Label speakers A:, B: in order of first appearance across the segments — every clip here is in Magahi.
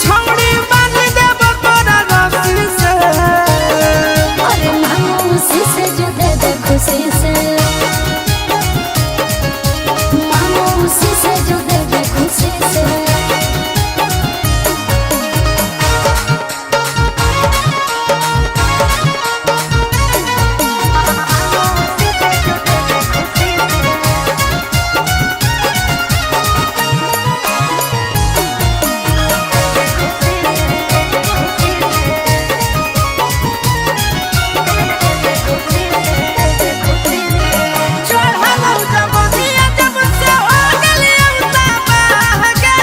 A: छौड़ी बांध देब तोरा रस्सी से।
B: अरे मांगो उसी से जो दे दे खुशी से, मांगो उसी से जो दे दे खुशी से।
A: चढ़ल जवनिया जब से हो गेलियौ तबाह गे।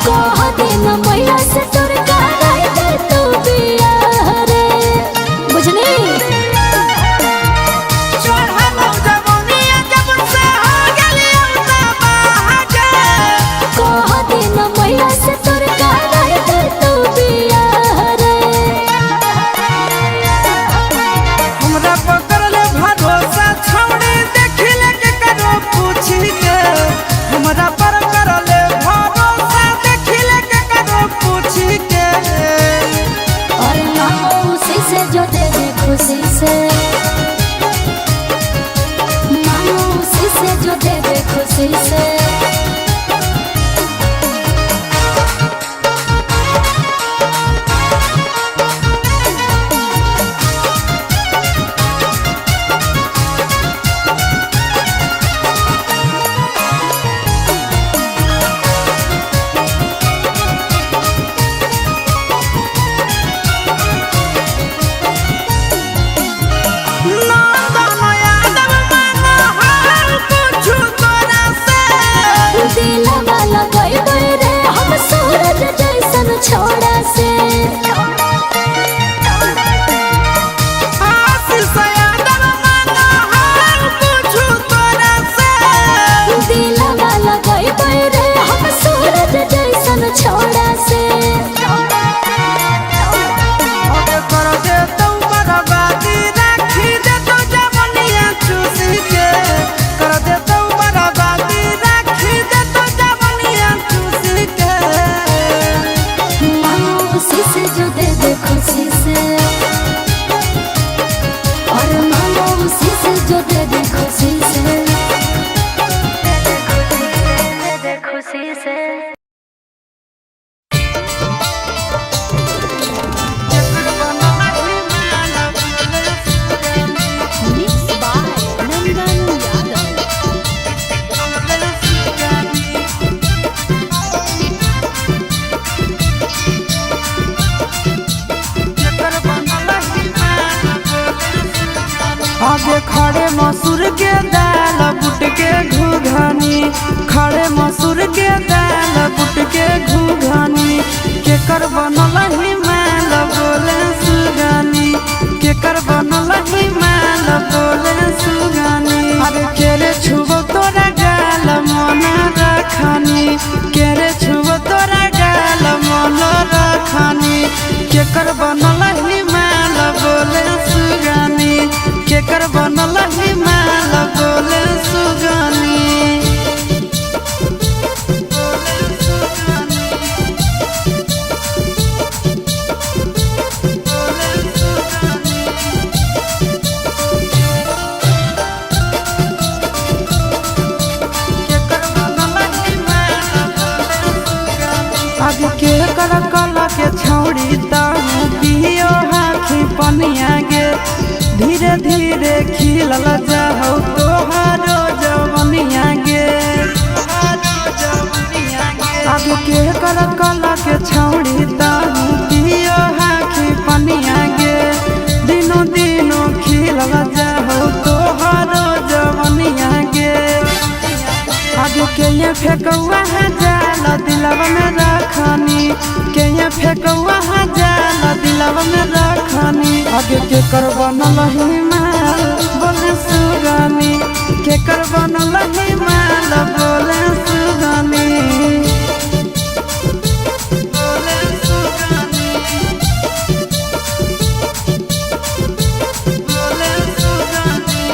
B: कह दिन मैया से तोर कराई दे तू बियाह रे, बुझली?
A: चढ़ल जवनिया जब से हो गेलियौ तबाह गे।
B: कह दिन मैया से तोर कराई दे तू बियाह रे।
A: हमरा पकड़ले भरोसा छौड़ी देखिले के करो पूछी के। हमरा पर करले भरोसा देखिले के करो पूछी के।
B: और मांगो उसी से जो दे दे खुशी से, मांगो उसी से जो दे दे खुशी से।
A: नंदन यादव मांगो हाल पूछू तोरा से।
B: दिलवा लगइबै रे हम सूरज जैसन छोड़ा से।
A: आशीष यादव मांगो हाल पूछू तोरा से।
B: दिलवा लगइबै रे हम सूरज जैसन छोड़ा से।
A: ओके कर दे तू बर्बादी राखी दे तू जवनिया चूसी के। कर दे तू बर्बादी राखी दे तू जवनिया चूसी के।
B: मांगो उसी से जो दे दे खुशी से, और मांगो उसी से जो दे दे खुशी से, खुशी से।
C: Mixed by Nandan Yadav.
A: आगे खड़े मसूर के दाल बुट के घुघनी, खड़े मसूर के दाल बुट के घुघनी। केकर बनल ही माल बोले सुगानी, केकर बनल ही माल बोले सुगानी। अरे केरे छुबो तोरा गाल मन रखनी, केरे छुबो तोरा गाल मन रखनी। केकर बनल ही माल बोले सुगानी, केकर बनल ही माल बोले सुगानी। आगे के कर कला के छौड़ी ताऊ पियो हाथी पनिया गे। धीरे धीरे खिलल जाहु तोहारो जवनिया गे। आगे के कर कला के छौड़ी ताऊ पियो हाथी पनिया गे। दिनो दिनो खिलल जाहु तोहारो जवनिया गे। आगे के ये फेकौआ है जाल दिलवा में रखनी, के ये फेकौआ है जाल दिलवा में रखनी। आगे के कर बनल ही माल बोले सुगानी, के कर बनल ही माल बोले सुगानी। बोले सुगानी, बोले सुगानी।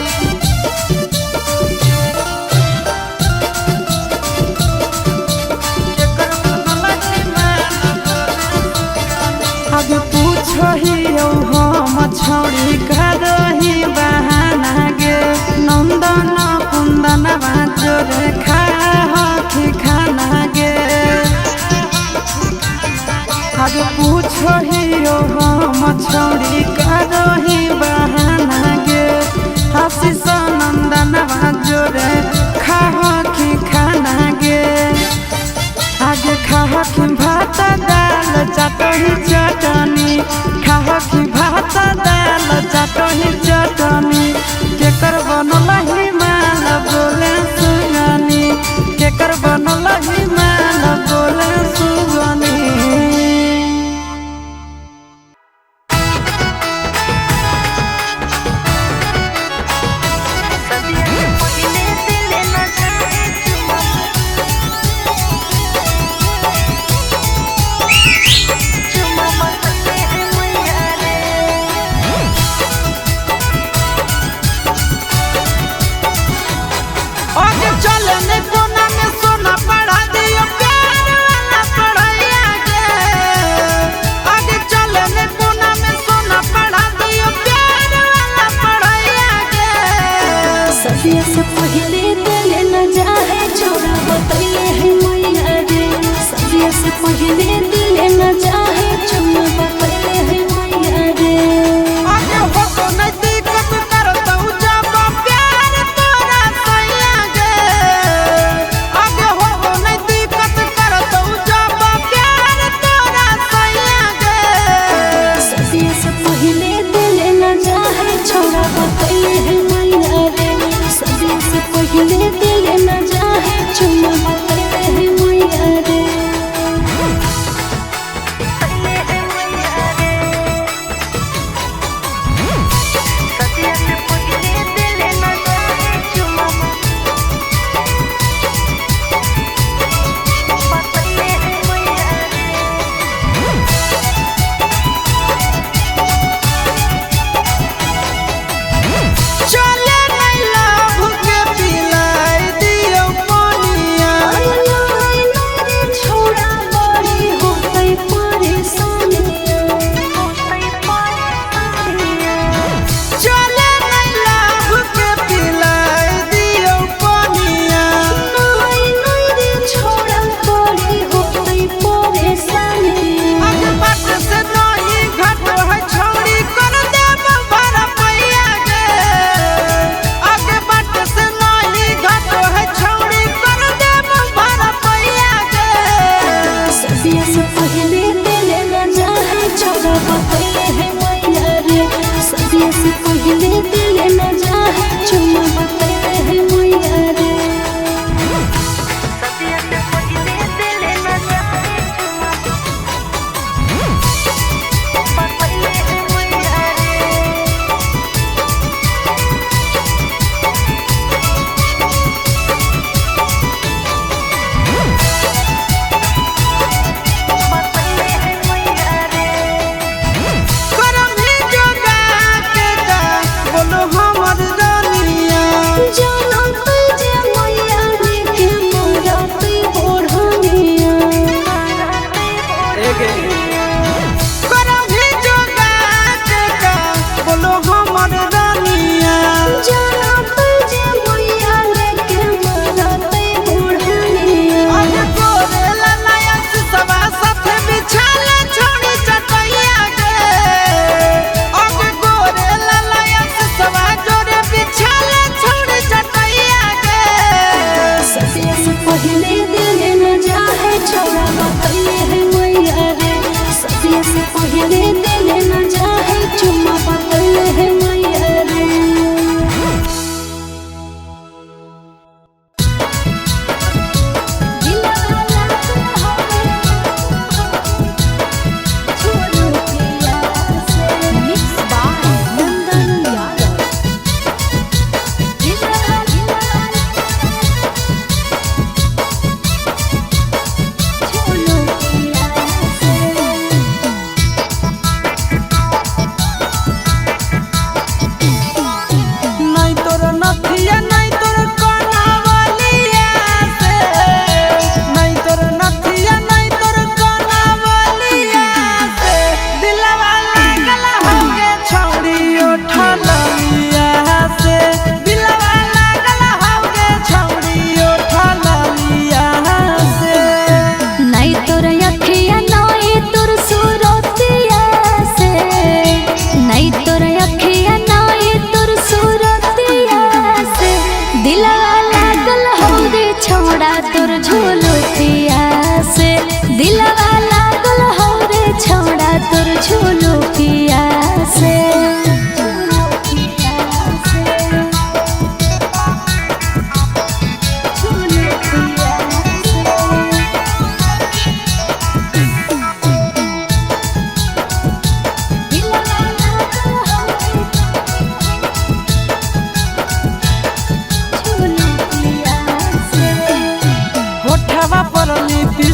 A: केकर बनल ही माल चाटही चटनी, खाहकी भात दाल चाटही चटनी। केकर बनल हिमाल बोले सुगनी, केकर बनल हिमाल बोले सुगनी। आगे चले ने कोना में सोना पढ़ा दियो प्यार वाला पढ़ाइया के। आगे चले ने कोना में सोना पढ़ा दियो प्यार वाला पढ़ाइया के।
B: सदिया से पहले दिल न जाए छोरा बतैले है मैया रे। सदिया से पहले दिल न जाए छोरा बतैले है मैया रे।
A: आगे हो तो नहीं दिक्कत करतौ जब प्यार तोरा सैया गे। आगे हो तो नहीं दिक्कत करतौ जब प्यार तोरा सैया गे।
B: सदिया से पहले दिल न जाए छोरा बतैले है मैया रे। सदिया से पहले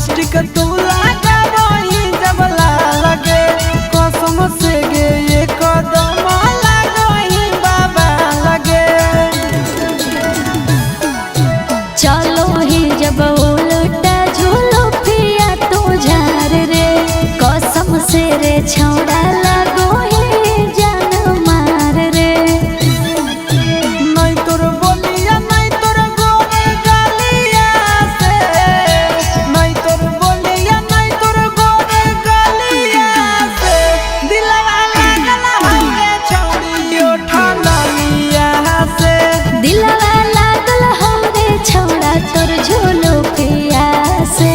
A: लिपस्टिक तू लगाबही जब लगे कसम से गे ये कदम लागही बाबा लगे।
B: चलो ही जब उलटा झूलो पिया तू झार रे कसम से रे छौड़ा लागो ही जान मार रे।
A: नहीं तोर बोलिया नहीं तोर गोरे गलिया से नहीं तोर बोलिया नहीं तोर गोरे गलिया से दिलवा लागल हवे छौड़ी ओठलिया से।
B: दिलवा लागल हो रे छौड़ा तोर झूलो पिया से।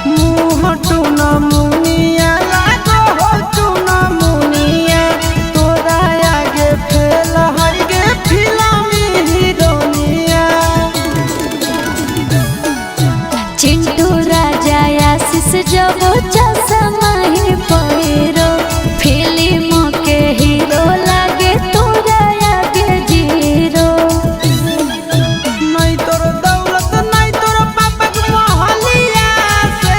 A: मुँह टून मुनिया लागो हो चून मुनिया तोरा आगे फेल हई गे फिल्मी हीरोनिया।
B: चिंटू राजा आशीष जब चश्मा ही पहिरो फिल्म के हीरो लागे तोरा आगे जीरो।
A: नहीं तोर दौलत नहीं तोर पापा के मोहलिया से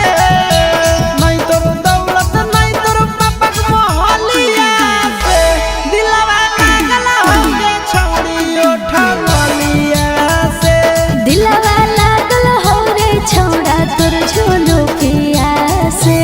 A: नहीं तोर दौलत नहीं तोर पापा के मोहलिया से दिलवा लागल हवे छौड़ी ओठलिया से।
B: दिलवा लागल हो रे छौड़ा तोर झोलो पिया से।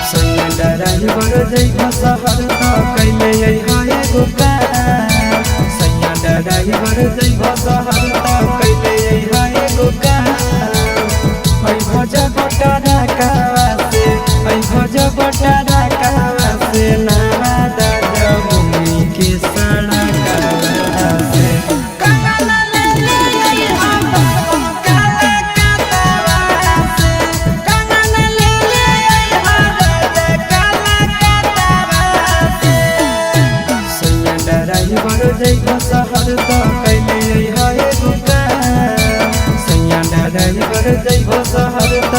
A: सैया ड्राइवर जइबा शहर त कैले अइहा एगो कार। सैया ड्राइवर जइबा शहर त कैले अइहा एगो कार। ऐ भज बटारा कावा से ऐ भज बटारा कावा से नावा दादा भूमि के सड़ा कावा से। काला ले ले अइहा काला कातावा से काला ले ले अइहा काला कातावा से। सैया ड्राइवर जइबा शहर त कैले अइहा एगो कार। सैया ड्राइवर जइबा शहर त